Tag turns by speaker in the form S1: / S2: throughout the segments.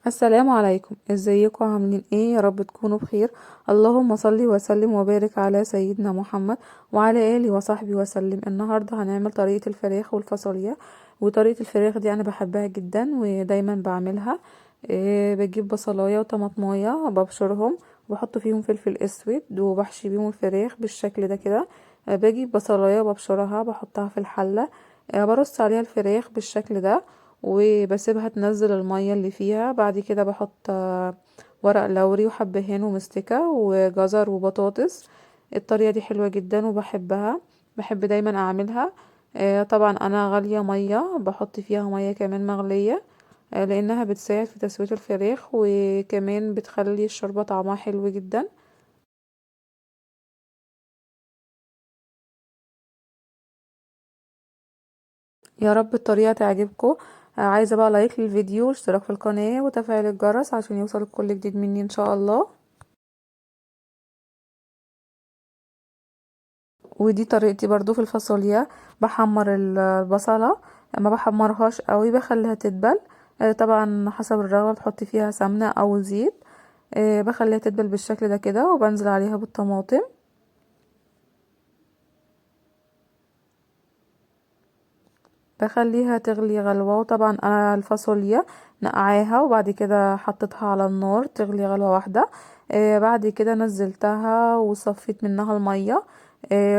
S1: السلام عليكم، ازيكم؟ عاملين ايه؟ يا رب تكونوا بخير. اللهم صل وسلم وبارك على سيدنا محمد وعلى اله وصحبه وسلم. النهارده هنعمل طريقه الفراخ والفاصوليا، وطريقه الفراخ دي انا بحبها جدا ودايما بعملها. بجيب بصلايه وطماطمايه ببشرهم وبحط فيهم فلفل اسود وبحشي بيهم الفراخ بالشكل ده كده. بجيب بصلايه وببشرها بحطها في الحله، برص عليها الفراخ بالشكل ده وبسيبها تنزل المية اللي فيها. بعد كده بحط ورق لوري وحبهان ومستكة وجزر وبطاطس. الطريقة دي حلوة جدا وبحبها، بحب دايما اعملها. طبعا انا غالية مية، بحط فيها مية كمان مغلية، لانها بتساعد في تسوية الفراخ وكمان بتخلي الشوربة طعمها حلو جدا. يا رب الطريقة تعجبكم. عايزة بقى لايك للفيديو واشتراك في القناة وتفعيل الجرس عشان يوصلك كل جديد مني ان شاء الله. ودي طريقتي برضو في الفاصوليا، بحمر البصلة، ما بحمرهاش قوي بخليها تدبل، طبعا حسب الرغبة بتحطي فيها سمنة او زيت. بخليها تدبل بالشكل ده كده وبنزل عليها بالطماطم. بخليها تغلي غلوة، وطبعا انا الفاصوليا نقعاها وبعد كده حطيتها على النار تغلي غلوة واحدة. بعد كده نزلتها وصفيت منها المية،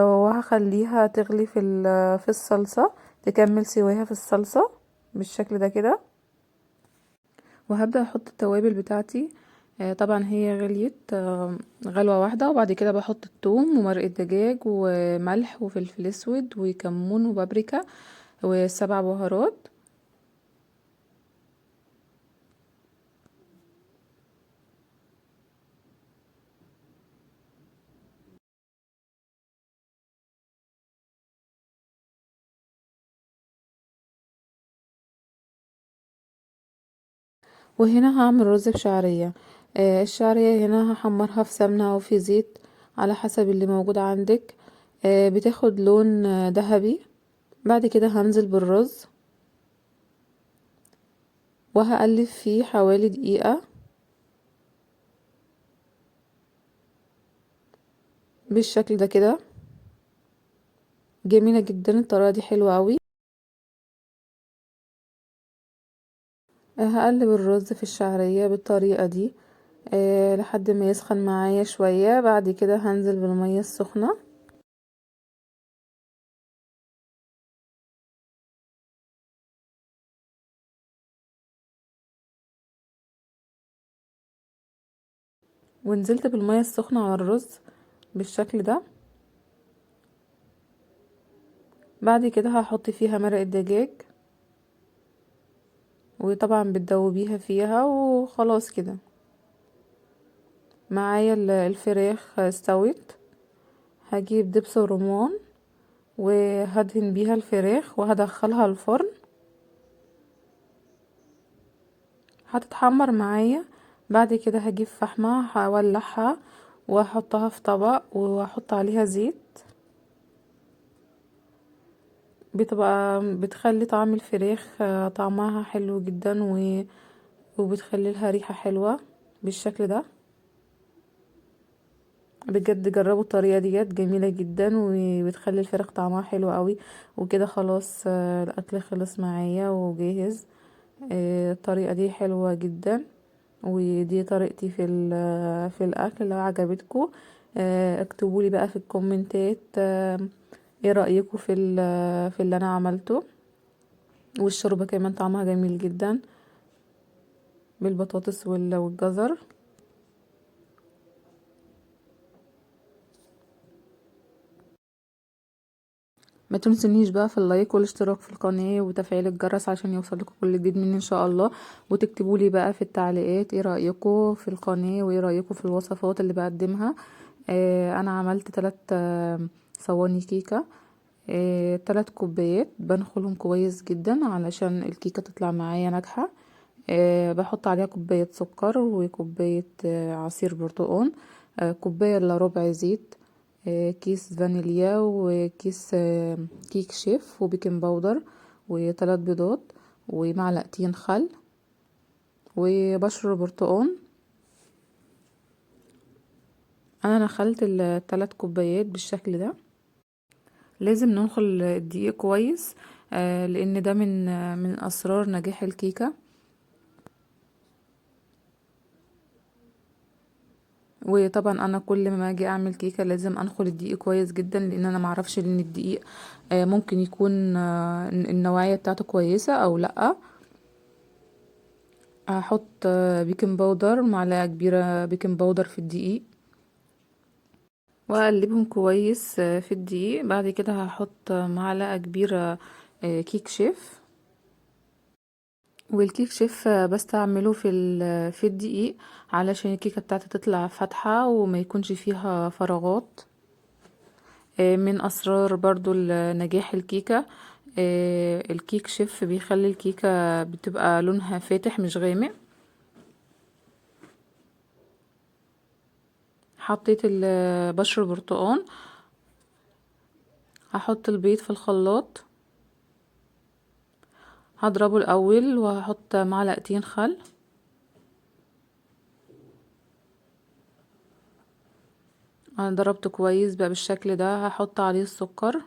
S1: وهخليها تغلي في الصلصة، تكمل سواها في الصلصة بالشكل ده كده. وهبدأ احط التوابل بتاعتي. طبعا هي غليت غلوة واحدة، وبعد كده بحط الثوم ومرق الدجاج وملح وفلفل اسود وكمون وبابريكا و7 بهارات. وهنا هعمل رز بشعرية. الشعرية هنا هحمرها في سمنة او في زيت على حسب اللي موجود عندك، بتاخد لون ذهبي. بعد كده هنزل بالرز وهقلب فيه حوالي دقيقة بالشكل ده كده. جميلة جدا الطريقة دي، حلوة قوي. هقلب الرز في الشعرية بالطريقة دي، لحد ما يسخن معايا شوية. بعد كده هنزل بالمية السخنة. ونزلت بالمية السخنة على الرز بالشكل ده. بعد كده هحط فيها مرق الدجاج، وطبعا بتدوبيها فيها وخلاص كده. معايا الفراخ استوت. هجيب دبس الرمان وهدهن بيها الفراخ وهدخلها الفرن، هتتحمر معايا. بعد كده هجيب فحمة هولعها واحطها في طبق واحط عليها زيت، بتخلي طعم الفراخ طعمها حلو جدا وبتخلي لها ريحة حلوة بالشكل ده. بجد جربوا الطريقة ديت، جميلة جدا وبتخلي الفراخ طعمها حلو قوي. وكده خلاص، الاكل خلص معايا وجاهز. الطريقة دي حلوة جدا، ودي طريقتي في الاكل. لو عجبتكم، اكتبوا لي بقى في الكومنتات، ايه رأيكم في اللي انا عملته. والشوربة كمان طعمها جميل جدا بالبطاطس والجزر. ما تنسونيش بقى في اللايك والاشتراك في القناة وتفعيل الجرس عشان يوصلكم كل جديد مني ان شاء الله. وتكتبوا لي بقى في التعليقات ايه رأيكم في القناة وايه رأيكم في الوصفات اللي بقدمها. انا عملت 3، صواني كيكة، 3 كوبايات بنخلهم كويس جدا علشان الكيكة تطلع معايا ناجحة. بحط عليها كوباية سكر وكوباية، عصير برتقان، كوباية الا ربع زيت، كيس فانيليا وكيس، كيك شيف وبيكنج باودر وثلاث بيضات ومعلقتين خل وبشر برتقان. انا نخلت ال3 كوبايات بالشكل ده. لازم ننخل الدقيق كويس، لان ده من اسرار نجاح الكيكة. وطبعا انا كل ما اجي اعمل كيكة لازم انخل الدقيق كويس جدا، لان انا معرفش ان الدقيق ممكن يكون النوعية بتاعته كويسة او لا. هحط baking powder، معلقة كبيرة baking powder في الدقيق، واقلبهم كويس في الدقيق. بعد كده هحط معلقة كبيرة كيك شيف، والكيك شيف بستعمله في الدقيق علشان الكيكة بتاعتي تطلع فاتحة وما يكونش فيها فراغات. من اسرار برضو نجاح الكيكة، الكيك شيف بيخلي الكيكة بتبقى لونها فاتح مش غامق. حطيت بشر برتقان، هحط البيض في الخلاط، هضربه الاول، وهحط معلقتين خل، انا ضربته كويس بقى بالشكل ده. هحط عليه السكر،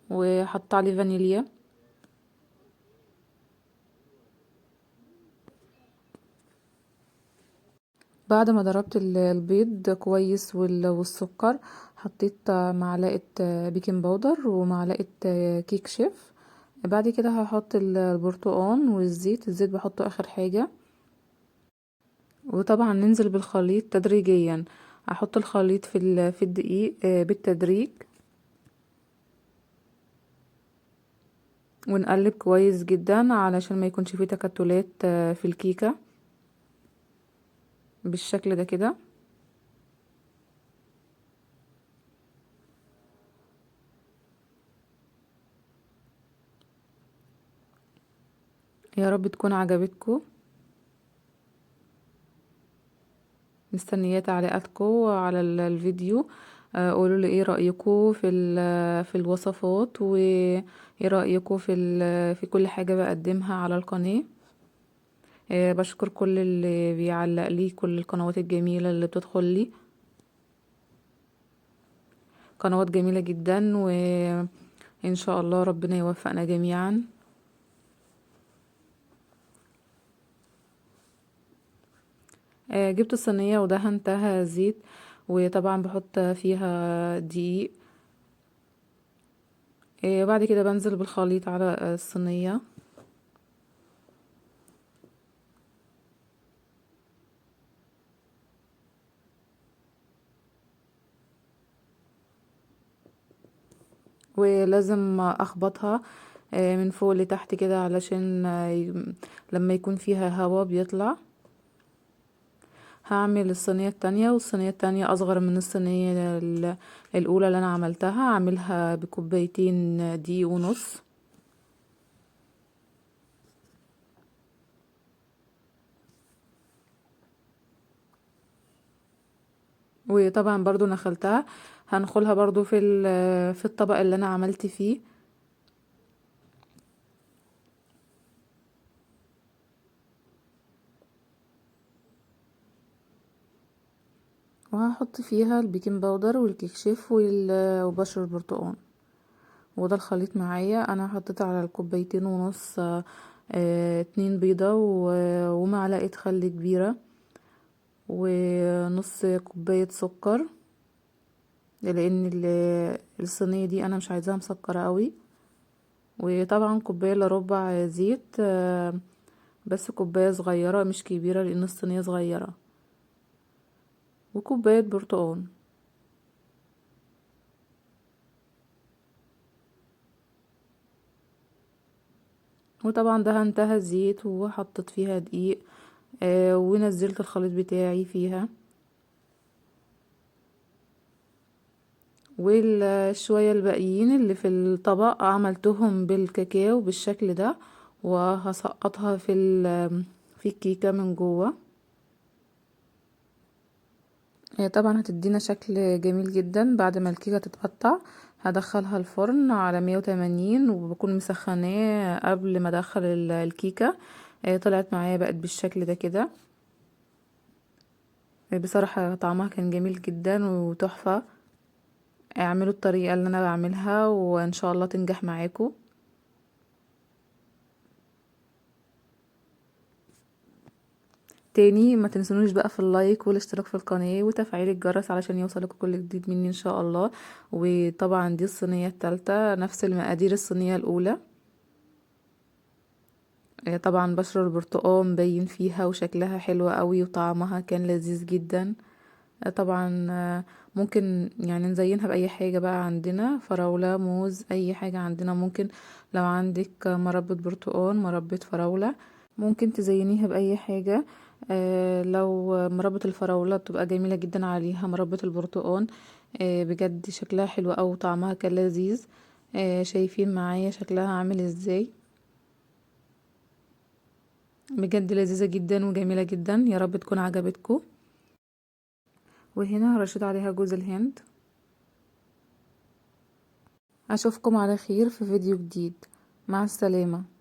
S1: وهحط عليه فانيليا، بعد ما ضربت البيض كويس والسكر، حطيت معلقة baking powder ومعلقة كيك شيف. بعد كده هحط البرتقان والزيت، الزيت بحطه اخر حاجة. وطبعا ننزل بالخليط تدريجيا، هحط الخليط في الدقيق بالتدريج، ونقلب كويس جدا علشان ما يكونش فيه تكتلات في الكيكة بالشكل ده كده. يا رب تكون عجبتكم، مستنية تعليقاتكم على الفيديو. قولوا لي ايه رأيكم في الوصفات، وايه رأيكم في كل حاجة بقدمها على القناة. بشكر كل اللي بيعلق لي، كل القنوات الجميلة اللي بتدخل لي، قنوات جميلة جدا، وإن شاء الله ربنا يوفقنا جميعا. جبت الصينية ودهنتها زيت، وطبعا بحط فيها دقيق. بعد كده بنزل بالخليط على الصينية. ولازم اخبطها من فوق لتحت كده علشان لما يكون فيها هوا بيطلع. هعمل الصينية التانية، والصينية التانية اصغر من الصينية الاولى اللي انا عملتها، هعملها بكوبايتين دقيق ونص. وطبعا برضو نخلتها، هنخلها برضو في الطبق اللي انا عملت فيه. وهحط فيها ال baking powder والكيك شيف وبشر البرتقال. وده الخليط معايا، انا حطيت على الكوبايتين ونص، 2 بيضة ومعلقة خل كبيرة ونص كوباية سكر، لان الصينية دي انا مش عايزاها مسكرة قوي. وطبعا كوباية الا ربع زيت، بس كوباية صغيرة مش كبيرة لان الصينية صغيرة، وكوباية برتقال. وطبعا دهنتها زيت وحطيت فيها دقيق، ونزلت الخليط بتاعي فيها. والشوية الباقيين اللي في الطبق عملتهم بالكاكاو بالشكل ده، وهسقطها في الكيكة من جوه. هي طبعا هتدينا شكل جميل جدا بعد ما الكيكة تتقطع، هدخلها الفرن على 180، وبكون مسخناه قبل ما ادخل الكيكة. طلعت معايا بقت بالشكل ده كده. بصراحة طعمها كان جميل جدا وتحفة. اعملوا الطريقة اللي انا بعملها وان شاء الله تنجح معاكم. تاني ما تنسونوش بقى في ال like والاشتراك في القناة وتفعيل الجرس علشان يوصلكم كل جديد مني ان شاء الله. وطبعا دي الصينية الثالثة، نفس المقادير الصينية الاولى. طبعا بشر البرتقال باين فيها وشكلها حلو قوي وطعمها كان لذيذ جدا. طبعا ممكن يعني نزينها بأي حاجة بقى عندنا، فراولة، موز، أي حاجة عندنا. ممكن لو عندك مربى برتقال، مربى فراولة، ممكن تزينيها بأي حاجة. لو مربى الفراولة بتبقى جميلة جدا عليها مربى البرتقال. بجد شكلها حلو أوي وطعمها كان لذيذ. شايفين معايا شكلها عامل ازاي؟ بجد لذيذة جدا وجميلة جدا. يا رب تكون عجبتكم. وهنا رشيت عليها جوز الهند. اشوفكم على خير في فيديو جديد. مع السلامة.